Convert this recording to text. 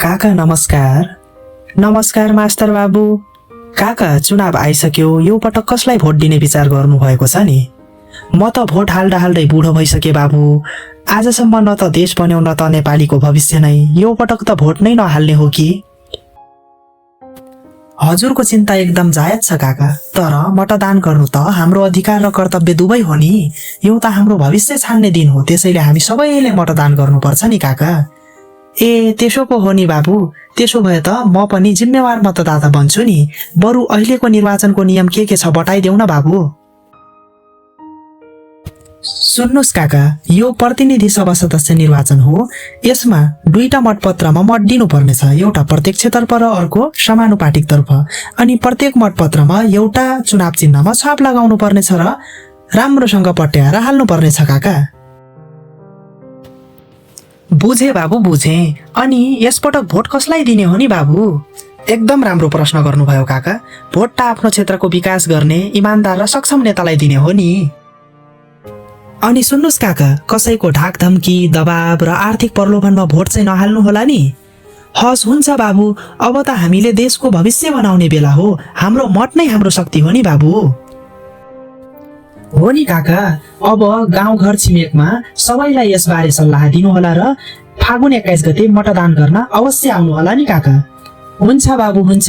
काका नमस्कार। नमस्कार मास्टर बाबु। काका चुनाव आइसक्यो, यो पटक कसलाई भोट दिने विचार गर्नु भएको छ नि? म त भोट हाल्दा हाल्दै बुढो भइसके बाबु। आजसम्म न त देश बन्यो न त नेपालीको भविष्य नै। यो पटक त भोट नै नहाल्ने हो कि? हजुरको चिन्ता एकदम जायज छ काका, तर मतदान गर्नु त हाम्रो अधिकार र कर्तव्य दुवै हो नि। एउटा हाम्रो भविष्य छान्ने दिन हो, त्यसैले हामी सबैले मतदान गर्नुपर्छ नि काका। ए त्यसो पो हो नि बाबु। त्यसो भए त म पनि जिम्मेवार मतदाता बन्छु नि। बरु अहिलेको निर्वाचनको नियम के छ बताइदेऊ न बाबु। सुन्नुस् काका, यो प्रतिनिधि सभा सदस्य निर्वाचन हो। यसमा दुईटा मतपत्रमा मत दिनुपर्नेछ, एउटा प्रत्यक्षतर्फ र अर्को समानुपातिकतर्फ। अनि प्रत्येक मतपत्रमा एउटा चुनाव चिन्हमा छाप लगाउनु पर्नेछ र राम्रोसँग पट्याएर हाल्नु पर्नेछ काका। बुझे बाबु बुझे। अनि यसपटक भोट कसलाई दिने हो नि बाबु? एकदम राम्रो प्रश्न गर्नुभयो काका। भोट त आफ्नो क्षेत्रको विकास गर्ने इमान्दार र सक्षम नेतालाई दिने हो नि। अनि सुन्नुस् काका, कसैको ढाक धम्की, दबाब र आर्थिक प्रलोभनमा भोट चाहिँ नहाल्नु होला नि। हस् हुन्छ बाबु। अब त हामीले देशको भविष्य बनाउने बेला हो। हाम्रो मत नै हाम्रो शक्ति हो नि बाबु। हो नि काका। अब गाउँघर छिमेकमा सबैलाई यसबारे सल्लाह दिनुहोला र फागुन 21 गते मतदान गर्न अवश्य आउनु होला नि काका। हुन्छ बाबु हुन्छ।